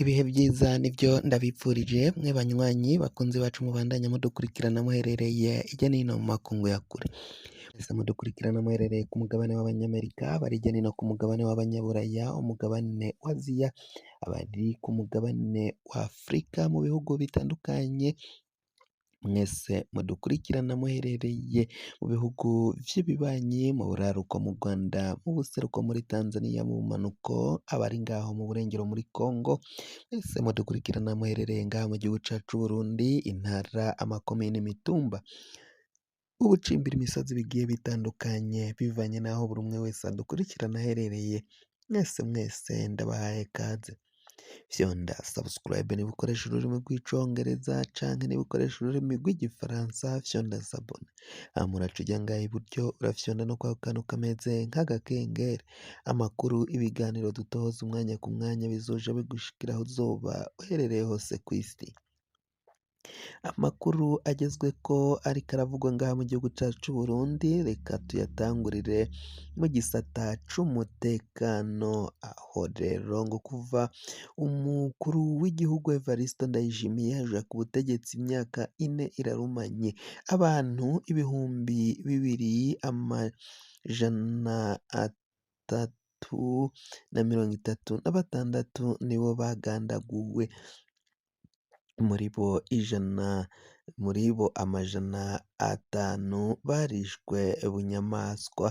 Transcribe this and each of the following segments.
Ibihe vyiza nivyo ndabipfurije mwe banywanyi bakunzi bacu mubandanya mudukurikirana muherereye irya nino mu makungu ya kure. Mwese mudukurikirana muherereye ku mugabane w'abanyamerika, abari hirya no hino ku mugabane w'abanyaburaya, umugabane wa Aziya, abari ku mugabane wa Afrika mu bihugu bitandukanye, mwese mudukurikirana muherereye mu bihugu vy'ibibanyi, mu buraruko mu Rwanda, mu buseruko muri Tanzania, mu bumanuko, abari ngaho mu burengero muri Congo, mwese mudukurikirana muherereye ngaha mu gihugu cacu c'Uburundi, intara, amakomine, imitumba, ubucimbira imisozi bigiye bitandukanye bivanye n'aho buri umwe wese adukurikirana aherereye, mwese mwese ndabahaye kaze. Fyonda subscribe niba ukoresha ururimi rw'icongereza canke niba ukoresha ururimi rw'igifaransa fyonda s'abonner. Hama uraca uja ngaha iburyo urafyonda no kwako kantu kameze nk'agakengeri. Amakuru, ibiganiro dutoza umwanya ku mwanya bizoja bigushikira aho uzoba uherereye hose kw'isi. Amakuru agezweko ariko aravugwa ngaha mu gihugu cacu c'Uburundi, reka tuyatangurire mu gisata c'umutekano, aho rero ngo kuva umukuru w'igihugu Evariste Ndayishimiye aja ku butegetsi imyaka 4 irarumanye, abantu 2336 nibo bagandaguwe, muri bo 100 muri bo 500 barishwe bunyamaswa,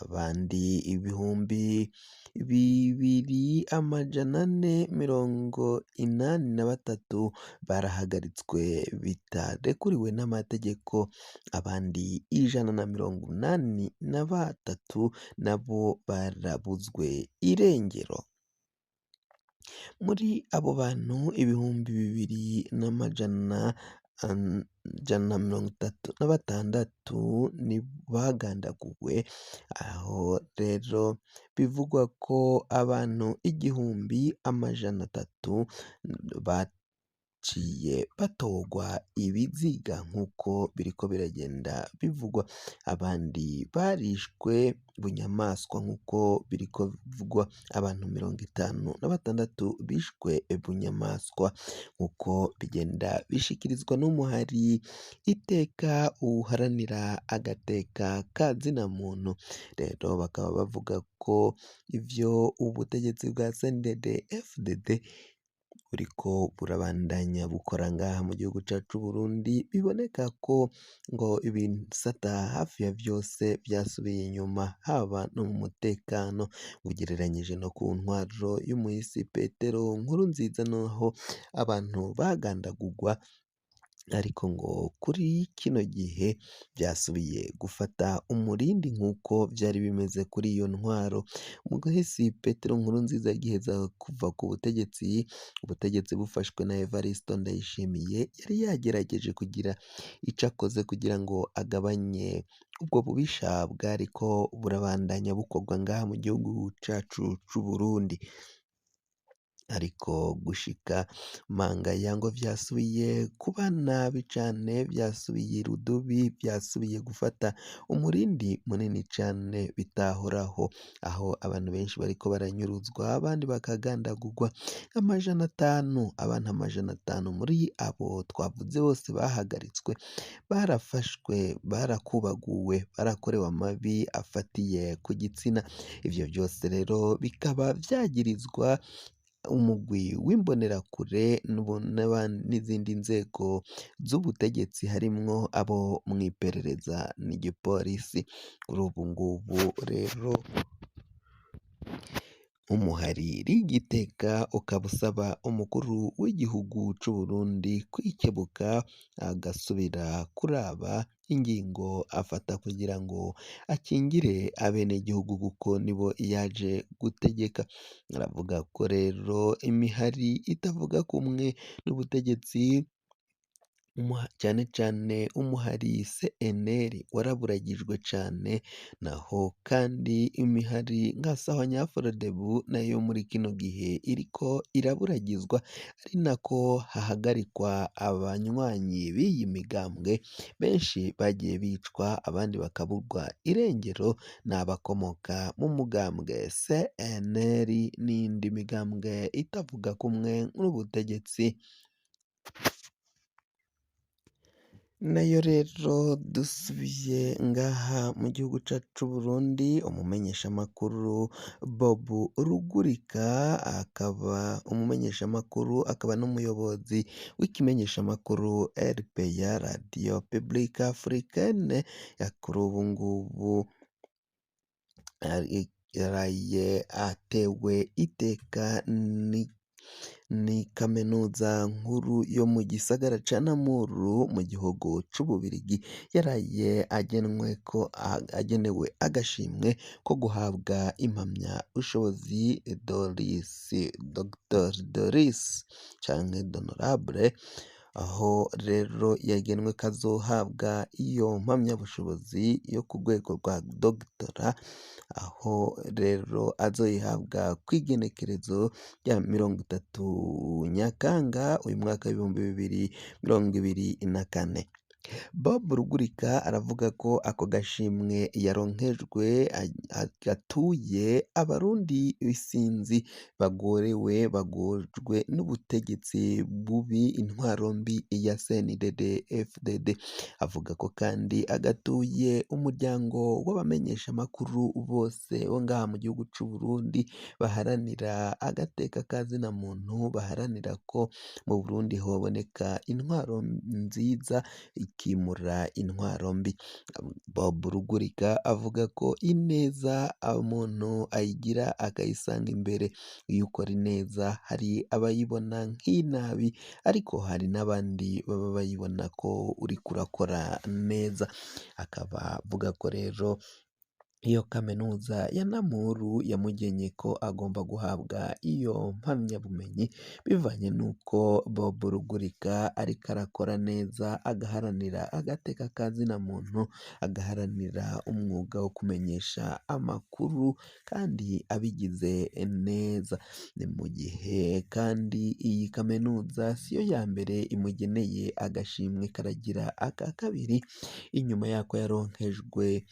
abandi 2483 barahagaritswe bitarekuriwe n'amategeko, abandi 183 nabo barabuzwe irengero. Muri abo bantu 2136 ni bagandaguwe, aho rero bivugwa ko abantu 1300 baciye batorwa ibiziga nk'uko biriko biragenda bivugwa, abandi barishwe bunyamaswa nk'uko biriko bivugwa, abantu 56 bishwe bunyamaswa nk'uko bigenda bishikirizwa n'umuhari iteka uharanira agateka ka zina muntu. Rero bakaba bavuga ko ivyo ubutegetsi bwa CNDD FDD buriko burabandanya bukora ngaha mu gihugu cacu c'Uburundi, biboneka ko ngo ibisata hafi ya vyose vyasubiye inyuma, haba no mu mutekano ugereranyije no ku ntwaro y'umuhisi Petero Nkurunziza, naho abantu bagandagurwa, ariko ngo kuri kino gihe vyasubiye gufata umurindi nk'uko vyari bimeze kuri iyo ntwaro. Umuhisi Petero Nkurunziza agiheza kuva ku butegetsi, ubutegetsi bufashwe na Evariste Ndayishimiye, yari yagerageje kugira ico akoze kugira ngo agabanye ubwo bubisha bwariko burabandanya bukorwa ngaha mu gihugu cacu c'Uburundi. Ariko gushika mangaya ngo vyasubiye kuba nabi cane, vyasubiye irudubi, vyasubiye gufata umurindi munini cane bitahoraho, aho abantu benshi bariko baranyuruzwa, abandi bakagandagurwa, 500, abantu 500 muri abo twavuze bose bahagaritswe, barafashwe, barakubaguwe, barakorewe amabi afatiye ku gitsina. Ivyo vyose rero bikaba vyagirizwa umugwi w'imbonerakure n'izindi nzego z'ubutegetsi harimwo abo mw'iperereza n'igipolisi. Kuri ubu ngubu rero umuhari Rigiteka ukaba usaba umukuru w'igihugu c'Uburundi kwikebuka agasubira kuraba ingingo afata kugira ngo akingire abenegihugu kuko nibo yaje gutegeka. Aravuga ko rero imihari itavuga kumwe n'ubutegetsi Cane cane umuhari CNL waraburagijwe cane, naho kandi imihari nka Sahwanyafrodebu nayo muri kino gihe iriko iraburagizwa, ari nako hahagarikwa abanywanyi b'iyi migambwe, benshi bagiye bicwa abandi bakaburwa irengero, n'abakomoka mu mugambwe CNL n'iyindi migambwe itavuga kumwe n'ubutegetsi. Nayo rero dusubiye ngaha mu gihugu cacu c'Uburundi, umumenyeshamakuru Bob Rugurika akaba umumenyeshamakuru akaba n'umuyobozi w'ikimenyeshamakuru RPA Radio Publique Africaine, kuri ubu ngubu yaraye atewe iteka ni kaminuza nkuru yo mu gisagara ca Namuru mu gihugu c'Ububirigi, yaraye agenwe ko agenewe agashimwe ko guhabwa impamyabushobozi Doris Dr Doris canke Honorable, aho rero yagenwe ko azohabwa iyo mpamyabushobozi yo ku rwego rwa dogitera, aho rero azoyihabwa kw'igenekerezo rya 30 Nyakanga uyu mwaka w'2024. Bob Rugurika aravuga ko ako gashimwe yaronkejwe gatuye abarundi isinzi bagorewe bagojwe n'ubutegetsi bubi, intwaro mbi ya CNDD FDD. Avuga ko kandi agatuye umuryango w'abamenyeshamakuru bose bo ngaha mu gihugu c'Uburundi, baharanira agateka ka zina muntu, baharanira ko mu Burundi hoboneka intwaro nziza ikimura intwaro mbi. Bob Rugurika avuga ko ineza umuntu ayigira akayisanga imbere, iyo ukora ineza hari abayibona nk'inabi, ariko hari n'abandi baba bayibona ko uriko urakora neza. Akaba avuga ko rero iyo kaminuza ya Namuru yamugenye ko agomba guhabwa iyo mpamyabumenyi, bivanye n'uko Bob Rugurika ariko arakora neza, agaharanira agateka ka zina muntu, agaharanira umwuga wo kumenyesha amakuru kandi abigize neza. Ni mu gihe kandi iyi kaminuza siyo ya mbere imugeneye agashimwe, karagira aka kabiri, inyuma yako yaronkejwe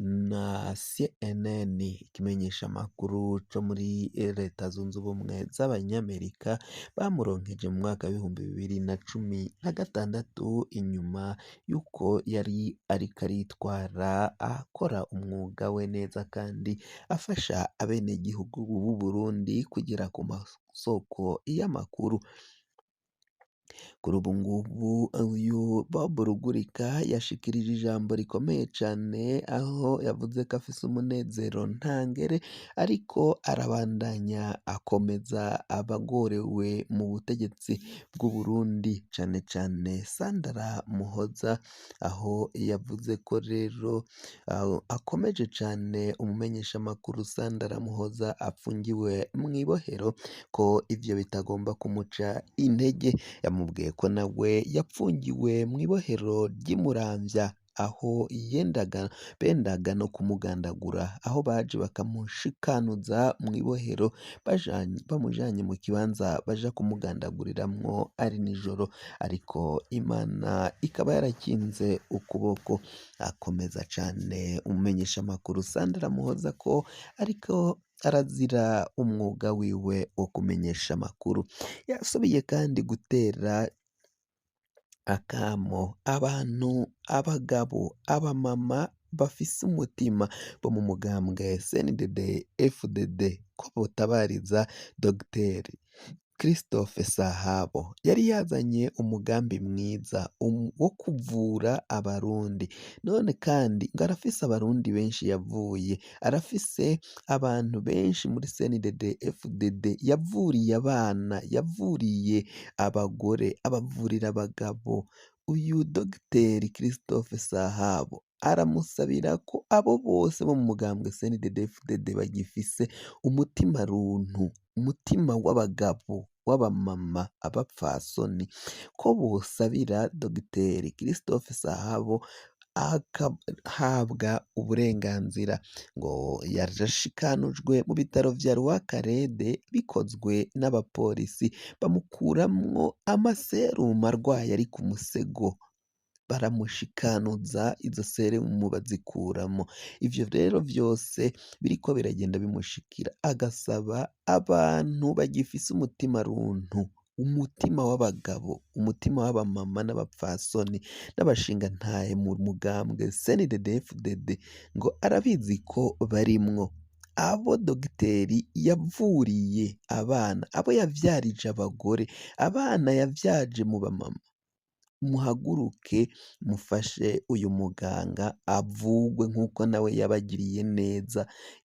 na CNN, ikimenyeshamakuru co muri Leta Zunze Ubumwe z'Abanyamerika, bamuronkeje mu mwaka w'2016, inyuma y'uko yari ariko aritwara akora umwuga we neza kandi afasha abenegihugu b'u Burundi kugera ku masoko y'amakuru. Kuri ubu ngubu uyu Bob Rugurika yashikirije ijambo rikomeye cane, aho yavuze ko afise umunezero ntangere, ariko arabandanya akomeza abagorewe mu butegetsi bw'u Burundi, cane cane Sandra Muhoza, aho yavuze ko rero akomeje cane umumenyeshamakuru Sandra Muhoza apfungiwe mw'ibohero, ko ivyo bitagomba kumuca intege. Yamubwiye ko nawe yapfungiwe mw'ibohero ry'i Muramvya, aho bendaga no kumugandagura, aho baje bakamushikanuza mw'ibohero bamujanye mu kibanza baja kumugandaguriramwo ari nijoro, ariko Imana ikaba yarakinze ukuboko. Akomeza cane umumenyeshamakuru Sandra Muhoza ko ariko arazira umwuga wiwe wo kumenyesha amakuru. Yasubiye kandi gutera akamo abantu, abagabo, abamama bafise umutima bo mu mugambwe CNDD FDD ko botabariza Dr Christophe Sahabo, yari yazanye umugambi mwiza wo kuvura abarundi, none kandi ngo arafise abarundi benshi yavuye, arafise abantu benshi muri CNDD FDD yavuriye abana, yavuriye abagore, abavurira abagabo. Uyu Dr Christophe Sahabo aramusabira ko abo bose bo mu mugambwe CNDD FDD bagifise umutima runtu, umutima w'abagabo, w'abamama, abapfasoni, ko bosabira Dogiteri Christophe Sahabo agahabwa uburenganzira. Ngo yarashikanujwe mu bitaro vya Rwakarede bikozwe n'abapolisi, bamukuramwo amaserumu arwaye ari ku musego, baramushikanuza izo serumu bazikuramo. Ivyo rero vyose biriko biragenda bimushikira, agasaba abantu bagifise umutima runtu, umutima w'abagabo, umutima w'abamama n'abapfasoni n'abashingantahe mu mugambwe CNDD-FDD, ngo arabizi ko barimwo abo dogiteri yavuriye abana, abo yavyarije abagore, abana yavyaje mu bamama. Muhaguruke mufashe uyu muganga avugwe nk'uko nawe yabagiriye neza.